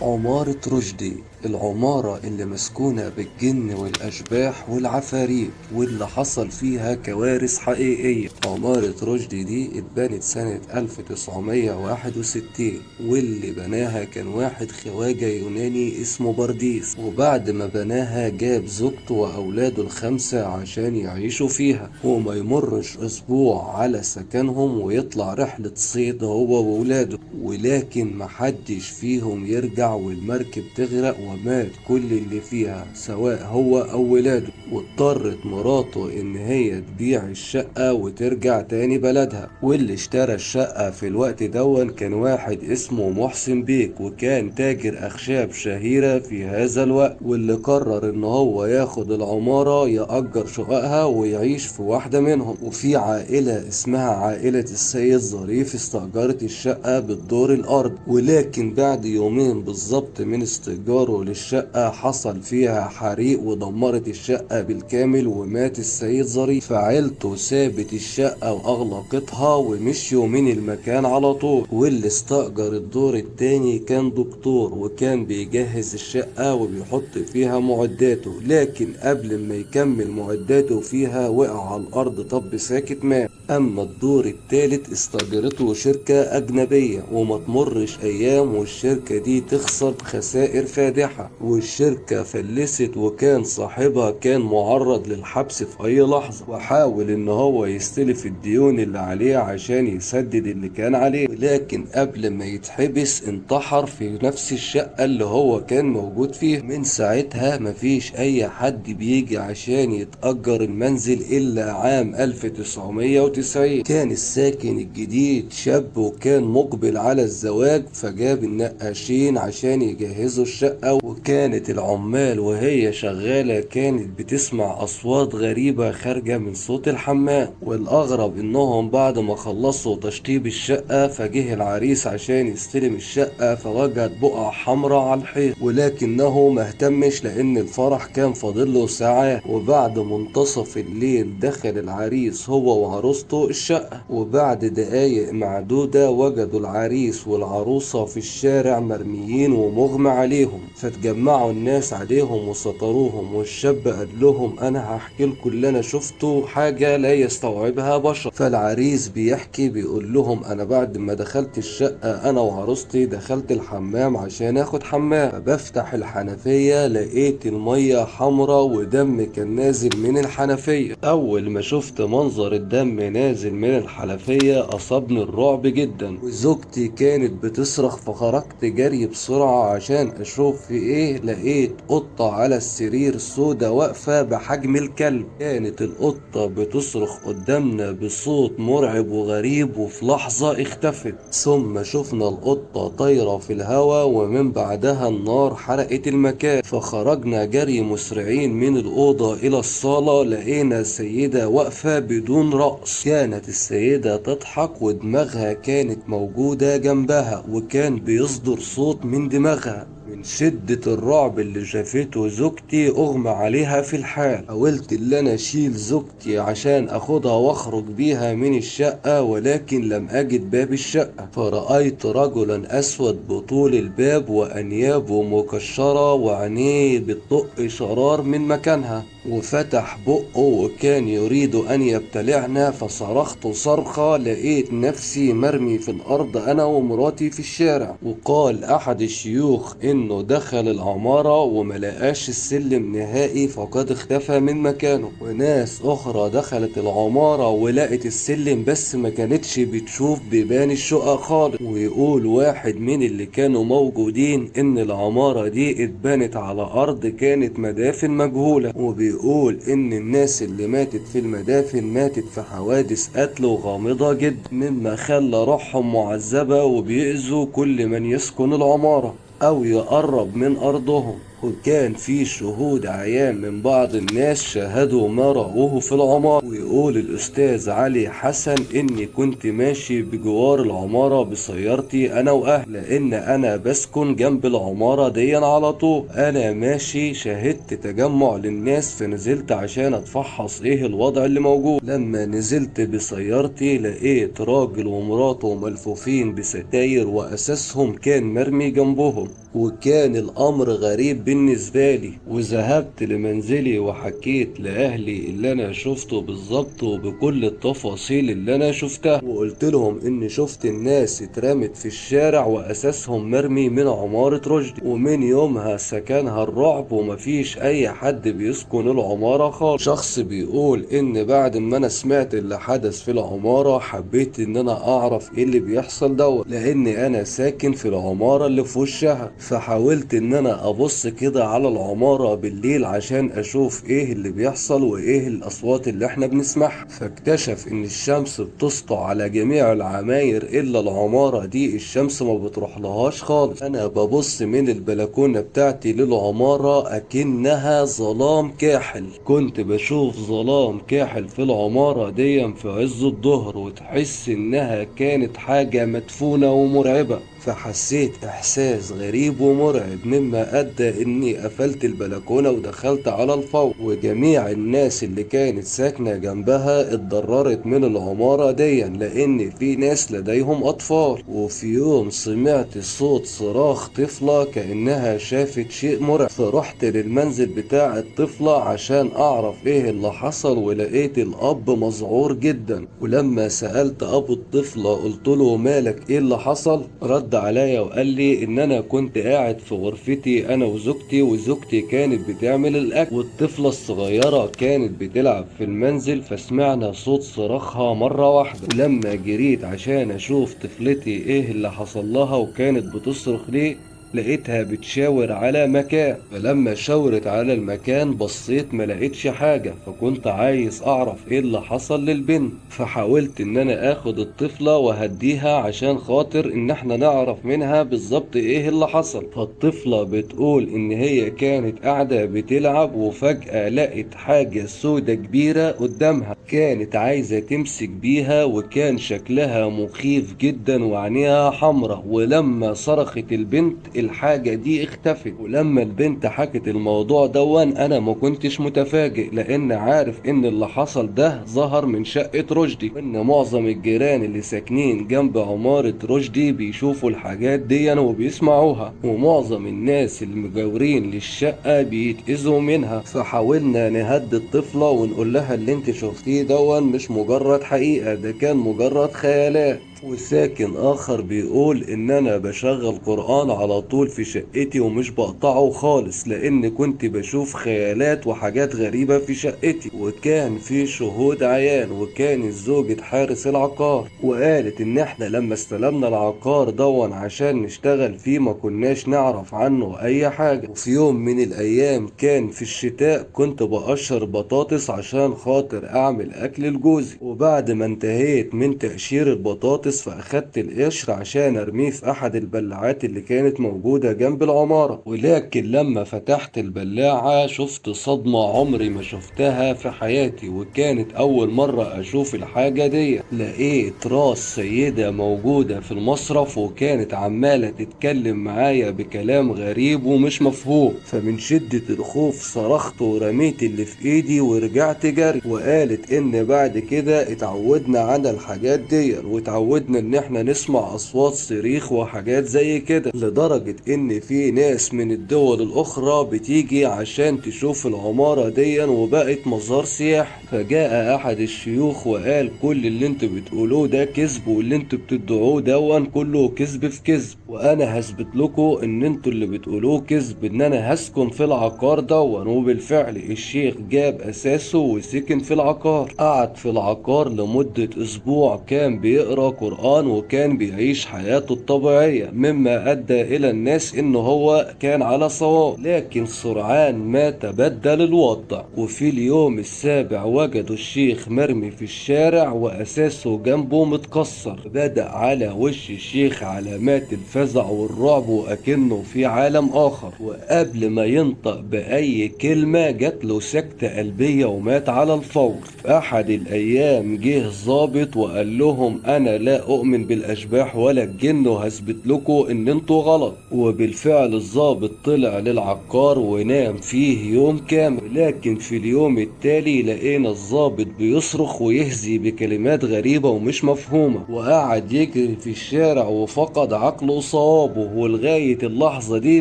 عمارة رشدي، العمارة اللي مسكونة بالجن والأشباح والعفاريت واللي حصل فيها كوارث حقيقية. عمارة رشدي دي اتبنت سنة 1961، واللي بناها كان واحد خواجة يوناني اسمه برديس، وبعد ما بناها جاب زوجته وأولاده الخمسة عشان يعيشوا فيها، وما يمرش أسبوع على سكنهم ويطلع رحلة صيد هو وولاده، ولكن محدش فيهم يرجع والمركب تغرق ومات كل اللي فيها سواء هو أو ولاده. واضطرت مراته إن هي تبيع الشقة وترجع تاني بلدها. واللي اشترى الشقة في الوقت دون كان واحد اسمه محسن بيك، وكان تاجر أخشاب شهيرة في هذا الوقت، واللي قرر إن هو ياخد العمارة يأجر شققها ويعيش في واحدة منهم. وفي عائلة اسمها عائلة السيد ظريف استأجرت الشقة بالدور الأرض، ولكن بعد يومين بالظبط من استئجاره للشقة حصل فيها حريق ودمرت الشقة بالكامل ومات السيد ظريف. فعيلته سابت الشقة وأغلقتها ومشيوا من المكان على طول. واللي استأجر الدور التاني كان دكتور، وكان بيجهز الشقة وبيحط فيها معداته، لكن قبل ما يكمل معداته فيها وقع على الأرض طب ساكت مات. أما الدور التالت استأجرته شركة أجنبية، وما تمرش أيام والشركة دي تخسر خسائر فادحة، والشركة فلست، وكان صاحبها كان معرض للحبس في أي لحظة، وحاول إن هو يستلف الديون اللي عليه عشان يسدد اللي كان عليه، ولكن قبل ما يتحبس انتحر في نفس الشقة اللي هو كان موجود فيها. من ساعتها مفيش أي حد بيجي عشان يتأجر المنزل إلا عام 1990. كان الساكن الجديد شاب وكان مقبل على الزواج، فجاب النقاشين عشان يجهزوا الشقة، وكانت العمال وهي شغالة كانت بتسمع أصوات غريبة خارجة من صوت الحمام. والأغرب إنهم بعد ما خلصوا تشطيب الشقة فجه العريس عشان يستلم الشقة فوجد بقع حمراء على الحيط، ولكنه ما اهتمش لأن الفرح كان فاضله ساعات. وبعد منتصف الليل دخل العريس هو وعروسته الشقة، وبعد دقايق معدودة وجدوا العريس والعروسة في الشارع مرميين ومغمى عليهم، فتجمعوا الناس عليهم وستروهم. والشاب قال لهم أنا هحكي لكم اللي أنا شفته، حاجة لا يستوعبها بشر. فالعريس بيحكي بيقول لهم أنا بعد ما دخلت الشقة أنا وعروستي دخلت الحمام عشان آخد حمام، فبفتح الحنفية لقيت المية حمراء ودم كان نازل من الحنفية. أول ما شفت منظر الدم نازل من الحنفية أصابني الرعب جدا، وزوجتي كانت بتصرخ، فخرجت جري بسرعة عشان أشوف في إيه. لقيت قطة على السرير سودة واقفة بحجم الكلب، كانت القطة بتصرخ قدامنا بصوت مرعب وغريب، وفي لحظة اختفت. ثم شفنا القطة طايرة في الهواء، ومن بعدها النار حرقت المكان. فخرجنا جري مسرعين من الأوضة إلى الصالة، لقينا سيدة واقفة بدون رأس. كانت السيدة تضحك ودماغها كانت موجودة جنبها، وكان بيصدر صوت من دماغها. من شدة الرعب اللي شافته زوجتي أغمى عليها في الحال. حاولت اللي أنا أشيل زوجتي عشان أخدها وأخرج بيها من الشقة، ولكن لم أجد باب الشقة. فرأيت رجلا أسود بطول الباب وأنيابه مكشرة وعينيه بتطق شرار من مكانها، وفتح بقه وكان يريد أن يبتلعنا. فصرخت صرخة لقيت نفسي مرمي في الأرض أنا ومراتي في الشارع. وقال أحد الشيوخ إنه دخل العمارة وملقاش السلم نهائي فقد اختفى من مكانه، وناس أخرى دخلت العمارة ولقت السلم بس ما كانتش بتشوف بيبان الشقة خالص. ويقول واحد من اللي كانوا موجودين إن العمارة دي اتبنت على أرض كانت مدافن مجهولة، وبيقول إن الناس اللي ماتت في المدافن ماتت في حوادث قتل وغامضة جدا، مما خلى روحهم معذبة وبيأذوا كل من يسكن العمارة أو يقرب من أرضهم. وكان في شهود عيان من بعض الناس شاهدوا ما رأوه في العمارة. ويقول الأستاذ علي حسن إني كنت ماشي بجوار العمارة بسيارتي أنا وأهلي، لأن أنا بسكن جنب العمارة دي على طول. أنا ماشي شاهدت تجمع للناس، فنزلت عشان أتفحص إيه الوضع اللي موجود. لما نزلت بسيارتي لقيت راجل ومراته ملفوفين بستاير وأساسهم كان مرمي جنبهم، وكان الأمر غريب بالنسبة لي. وذهبت لمنزلي وحكيت لأهلي اللي أنا شفته بالظبط وبكل التفاصيل اللي أنا شفتها، وقلت لهم إني شفت الناس اترمت في الشارع وأساسهم مرمي من عمارة رشدي. ومن يومها سكنها الرعب ومفيش أي حد بيسكن العمارة خالص. شخص بيقول إن بعد ما أنا سمعت اللي حدث في العمارة حبيت إن أنا أعرف إيه اللي بيحصل دوت، لأن أنا ساكن في العمارة اللي في وشها. فحاولت ان انا ابص كده على العمارة بالليل عشان اشوف ايه اللي بيحصل وايه الاصوات اللي احنا بنسمعها. فاكتشف ان الشمس بتسطع على جميع العماير الا العمارة دي، الشمس ما بتروح لهاش خالص. انا ببص من البلكونة بتاعتي للعمارة اكنها ظلام كاحل، كنت بشوف ظلام كاحل في العمارة دي في عز الظهر، وتحس انها كانت حاجة مدفونة ومرعبة. فحسيت احساس غريب ومرعب، مما ادى اني قفلت البلكونة ودخلت على الفور. وجميع الناس اللي كانت ساكنة جنبها اتضررت من العمارة دي، لان في ناس لديهم اطفال. وفي يوم سمعت صوت صراخ طفلة كأنها شافت شيء مرعب، فرحت للمنزل بتاع الطفلة عشان اعرف ايه اللي حصل، ولقيت الاب مذعور جدا. ولما سألت ابو الطفلة قلت له مالك ايه اللي حصل، رد عليا وقال لي ان انا كنت قاعد في غرفتي انا وزوجتي، وزوجتي كانت بتعمل الاكل، والطفلة الصغيرة كانت بتلعب في المنزل، فسمعنا صوت صراخها مرة واحدة. ولما جريت عشان اشوف طفلتي ايه اللي حصل لها وكانت بتصرخ ليه، لقيتها بتشاور على مكان. فلما شاورت على المكان بصيت ما لقيتش حاجة، فكنت عايز اعرف ايه اللي حصل للبنت. فحاولت ان انا اخد الطفلة وهديها عشان خاطر ان احنا نعرف منها بالظبط ايه اللي حصل. فالطفلة بتقول ان هي كانت قاعدة بتلعب وفجأة لقت حاجة سودة كبيرة قدامها، كانت عايزة تمسك بيها، وكان شكلها مخيف جدا وعينيها حمرة. ولما صرخت البنت الحاجة دي اختفت. ولما البنت حكت الموضوع دون انا ما كنتش متفاجئ، لان عارف ان اللي حصل ده ظهر من شقة رشدي، وان معظم الجيران اللي ساكنين جنب عمارة رشدي بيشوفوا الحاجات دي وبيسمعوها، ومعظم الناس المجاورين للشقة بيتأذوا منها. فحاولنا نهدي الطفلة ونقول لها اللي انت شفتيه دون مش مجرد حقيقة، ده كان مجرد خيالات. وساكن اخر بيقول ان انا بشغل قرآن على طول في شقتي ومش بقطعه خالص، لان كنت بشوف خيالات وحاجات غريبة في شقتي. وكان في شهود عيان، وكان الزوجة حارس العقار، وقالت ان احنا لما استلمنا العقار دون عشان نشتغل فيه ما كناش نعرف عنه اي حاجة. وفي يوم من الايام كان في الشتاء كنت بقشر بطاطس عشان خاطر اعمل اكل لجوزي، وبعد ما انتهيت من تقشير البطاطس فاخدت القشر عشان ارميه في احد البلاعات اللي كانت موجودة جنب العمارة. ولكن لما فتحت البلاعة شفت صدمة عمري ما شفتها في حياتي، وكانت اول مرة اشوف الحاجة دي. لقيت راس سيدة موجودة في المصرف، وكانت عمالة تتكلم معايا بكلام غريب ومش مفهوم. فمن شدة الخوف صرخت ورميت اللي في ايدي ورجعت جري. وقالت ان بعد كده اتعودنا على الحاجات دي، واتعودنا ان احنا نسمع اصوات صريخ وحاجات زي كده، لدرجة ان في ناس من الدول الاخرى بتيجي عشان تشوف العمارة دي وبقت مزار سياحي. فجاء احد الشيوخ وقال كل اللي انتوا بتقولوه ده كذب، واللي انتوا بتدعوه دون كله كذب في كذب، وانا هثبت لكم ان انتوا اللي بتقولوه كذب، ان انا هسكن في العقار دون. وبالفعل الشيخ جاب اساسه وسكن في العقار. قعد في العقار لمدة اسبوع، كان بيقرأ قرآن القرآن وكان بيعيش حياته الطبيعية، مما أدى إلى الناس إنه هو كان على صواب. لكن سرعان ما تبدل الوضع، وفي اليوم السابع وجدوا الشيخ مرمي في الشارع وأساسه جنبه متكسر. بدأ على وش الشيخ علامات الفزع والرعب وأكنه في عالم آخر، وقبل ما ينطق بأي كلمة جات له سكتة قلبية ومات على الفور. في أحد الأيام جه ضابط وقال لهم أنا لا أؤمن بالأشباح ولا الجن وهثبت لكم إن انتوا غلط. وبالفعل الضابط طلع للعقار ونام فيه يوم كامل، لكن في اليوم التالي لقينا الضابط بيصرخ ويهزي بكلمات غريبة ومش مفهومة، وقعد يجري في الشارع وفقد عقله وصوابه، ولغاية اللحظة دي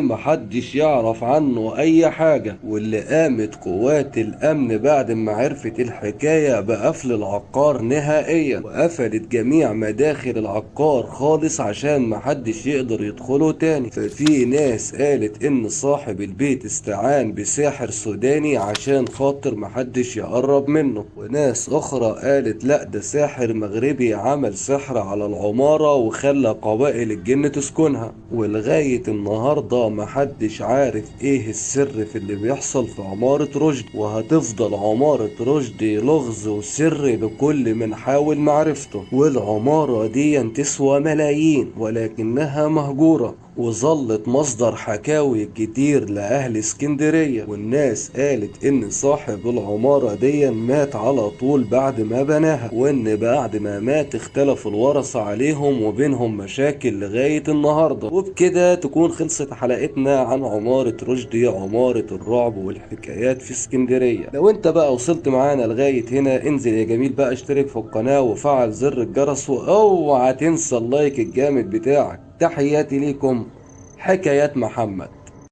محدش يعرف عنه أي حاجة. واللي قامت قوات الأمن بعد ما عرفت الحكاية بقفل العقار نهائيا، وقفلت جميع مداخل العقار خالص عشان محدش يقدر يدخله تاني. ففي ناس قالت إن صاحب البيت استعان بساحر سوداني عشان خاطر محدش يقرب منه، وناس أخرى قالت لا ده ساحر مغربي عمل سحر على العمارة وخلى قبائل الجن تسكنها. ولغاية النهاردة محدش عارف ايه السر في اللي بيحصل في عمارة رشدي، وهتفضل عمارة رشدي لغز وسر لكل من حاول معرفته. والعمارة دي تسوى ملايين ولكنها مهجورة، وظلت مصدر حكاوي كتير لأهل اسكندرية. والناس قالت إن صاحب العمارة دي مات على طول بعد ما بناها، وإن بعد ما مات اختلف الورثة عليهم وبينهم مشاكل لغاية النهاردة. وبكده تكون خلصت حلقتنا عن عمارة رشدي، عمارة الرعب والحكايات في اسكندرية. لو انت بقى وصلت معانا لغاية هنا، انزل يا جميل بقى اشترك في القناة وفعل زر الجرس، واوعى تنسى اللايك الجامد بتاعك. تحياتي ليكم، حكايات محمد.